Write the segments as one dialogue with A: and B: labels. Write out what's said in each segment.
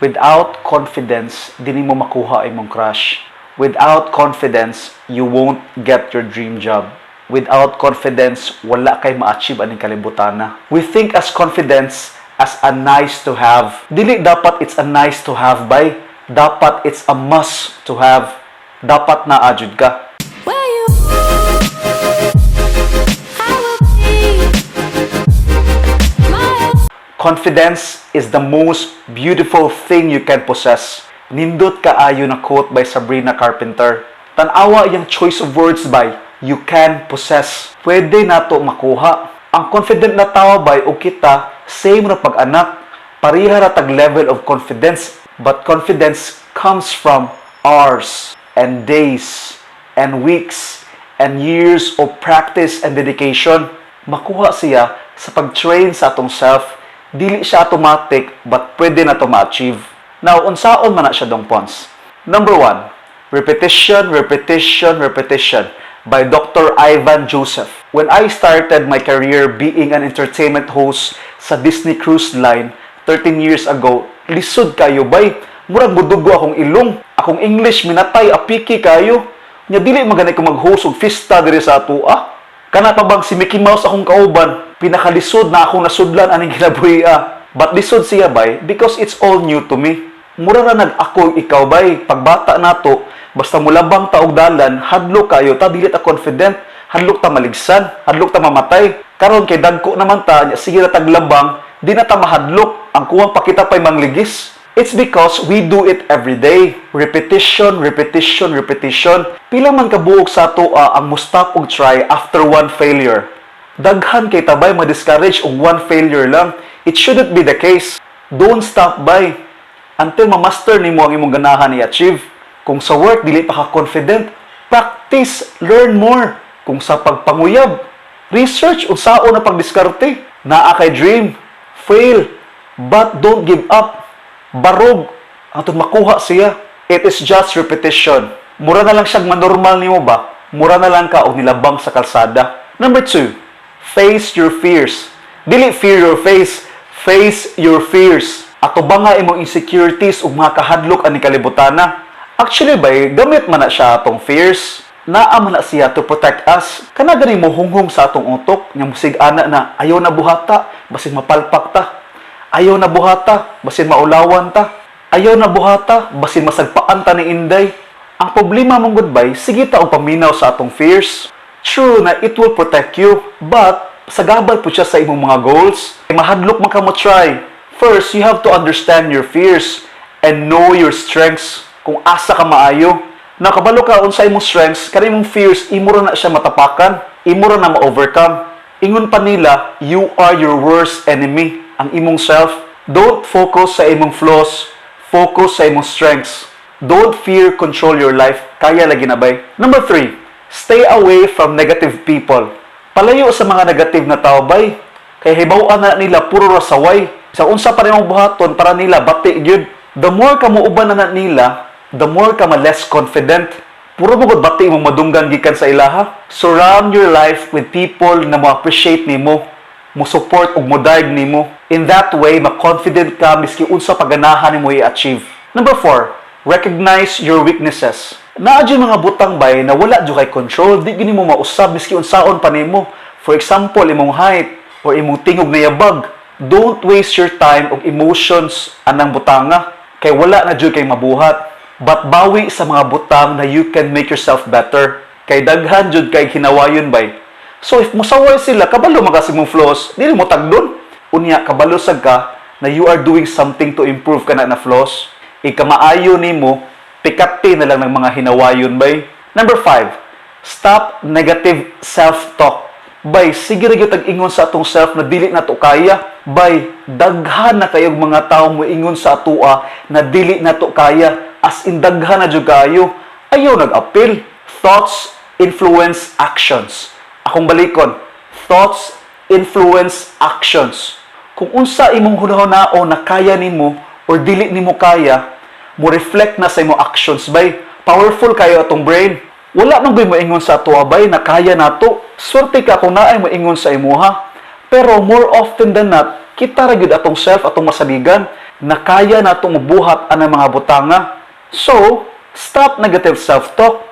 A: Without confidence, dili mo makuha imong crush. Without confidence, you won't get your dream job. Without confidence, wala kay ma-achieve aning kalibutana. We think as confidence as a nice to have. Dili dapat it's a nice to have, bay. Dapat it's a must to have. Dapat naa jud ka.
B: Where you I will be my
A: Confidence is the most beautiful thing you can possess. Nindot kaayo na quote by Sabrina Carpenter. Tanawa iyang choice of words by "you can possess." Pwede nato makuha. Ang confident na tao, bay, o kita, same ra pag-anak. Pareha ra tag level of confidence. But confidence comes from hours and days and weeks and years of practice and dedication. Makuha siya sa pag-train sa atong self. Dili siya automatic, but pwede nato ma-achieve. Now, unsaon man na siya, Dong Pons? Number one, repetition, repetition, repetition by Dr. Ivan Joseph. When I started my career being an entertainment host sa Disney Cruise Line 13 years ago, lisod kayo, bay. Murag mudugo akong ilong. Akong English minatay, apiki kayo. Nya dili man gani ko mag-host og fiesta diri sa atoa. Kana pa bang si Mickey Mouse akong kauban, pinakalisod na akong nasudlan aning kinabuhi ah. But lisod siya, bay, because it's all new to me. Mura ra nag ako ikaw, bay, pagbata nato, basta mulabang ta og dalan, hadlok kayo ta, dili ta confident, hadlok ta maligsan, hadlok ta mamatay. Karon kay dagko naman ta, nya sige ra tag labang, di na ta mahadlok, ang kuwang pakita pay mangligis. It's because we do it every day. Repetition, repetition, repetition. Pila man kabuok sa ato ang mo-stop og try after one failure? Daghan kay ta, bay, ma-discourage og one failure lang. It shouldn't be the case. Don't stop, bay, until ma-master nimo ang imong ganahan i-achieve. Kung sa work dili pa ka confident, practice, learn more. Kung sa pagpanguyab, research unsaon na pagdiskarte. Naa kay dream, fail, but don't give up. Barog hangtod makuha siya. It is just repetition. Mura na lang siyang manormal nimo ba? Mura na lang ka og nilabang sa kalsada. Number two, face your fears. Dili fear your face, face your fears. Ato ba nga imong insecurities ug mga kahadlok ani kalibutana? Actually, bay, gamit man na siya atong fears. Naa man na siya to protect us. Kana gani mo hunghong sa atong utok, nya musig ana na ayaw na buhata, basin mapalpak ta. Ayaw na buhata, basin maulawan ta. Ayaw na buhata, basin masagpaan ta ni Inday. Ang problema man gud, bay, sige ta og paminaw sa atong fears. True na it will protect you, but sagabal po siya sa imong mga goals. Mahadlok man ka mo try. First, you have to understand your fears and know your strengths. Kung asa ka maayo. Nakabalo ka unsa imong strengths, kani imong fears, imo ra na siya matapakan, imo ra na ma-overcome. Ingon pa nila, you are your worst enemy, ang imong self. Don't focus sa imong flaws, focus sa imong strengths. Don't fear control your life. Kaya lagi na, bay. Number three, stay away from negative people. Palayo sa mga negative na tao, bay. Kay hibaw-an na nila puro ra saway. Sa unsa pa nimong buhaton para nila bati gyud. The more ka muuban na nila, the more ka ma-less confident. Puro mo gud bati imong madunggan gikan sa ilaha. Surround your life with people na mo appreciate nimo, mo support ug mo dayeg nimo. In that way, ma-confident ka miski unsa paganahan nimo i-achieve. Number four, recognize your weaknesses. Naa jud mga butang, bay, na wala jud kay control, di gyud nimo mausab miski unsaon pa nimo. For example, imong height or imong tingog na yabag. Don't waste your time og emotions anang butanga kay wala na jud kay mabuhat. But bawi sa mga butang na you can make yourself better. Kay daghan jud kay hinawayon, bay. So if musaway sila, kabalo man kasi mong flaws, dili mo tagdon. Unya kabalo sad ka na you are doing something to improve kana na flaws. Ikamaayo nimo, pikati na lang ng mga hinawayon, bay. Number five, stop negative self-talk. Bay, sige ra gyud tag ingon sa atong self na dili na to kaya. Bay, daghan na kayog mga tawo mo ingon sa atoa na dili na to kaya. As in, daghan na jud kayo. Ayaw nag-appeal. Thoughts influence actions. Akong balikon, thoughts influence actions. Kung unsa imong hunahunao na kaya nimo or dili nimo kaya, mo reflect na sa imong actions, bay. Powerful kayo atong brain. Wala man gyud moingon sa atoa, bay, na kaya nato. Swerte ka kung naay moingon sa imuha. Pero more often than not, kita ra gyud atong self atong masaligan. Na kaya natong mabuhat ang mga butanga. So, stop negative self-talk.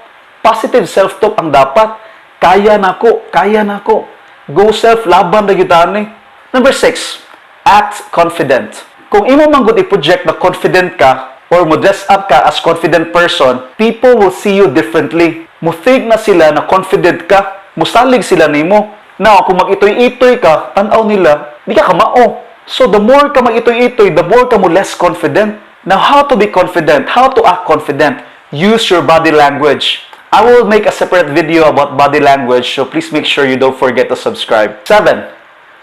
A: Positive self-talk ang dapat. Kaya nako, kaya nako. Go self, laban na gyud ani. Number six, act confident. Kung imo man gud i-project na confident ka or mo dress up ka as confident person, people will see you differently. Mo think na sila na confident ka, musalig sila nimo. Now, kung mag-itoy-itoy ka, tan-aw nila, di ka kamao. So, the more ka mag-itoy-itoy, the more ka mo less confident. Now, how to be confident? How to act confident? Use your body language. I will make a separate video about body language, so please make sure you don't forget to subscribe. Seven,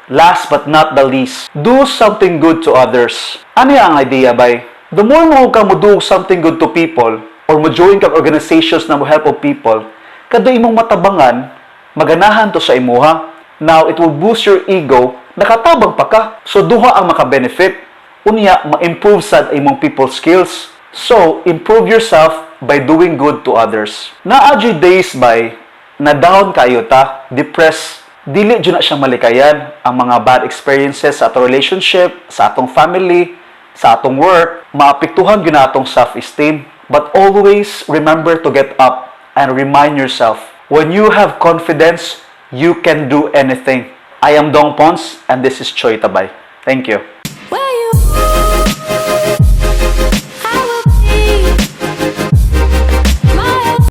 A: last but not the least, do something good to others. Ano ang idea, bay? The more mo ka mo do something good to people, or mo join kag organizations na mo help of people, kada imong matabangan, maganahan to sa imuha. Now, it will boost your ego, nakatabang pa ka. So, duha ang maka-benefit. Unya, ma-improve sad imong people skills. So, improve yourself by doing good to others. Naa juy days bay, na down kayo ta, depressed, dili jud na siya malikayan ang mga bad experiences sa atong relationship, sa atong family, sa atong work, maapektuhan gyud na atong self-esteem. But always remember to get up and remind yourself, when you have confidence, you can do anything. I am Dong Pons, and this is Choi Tabay. Thank you.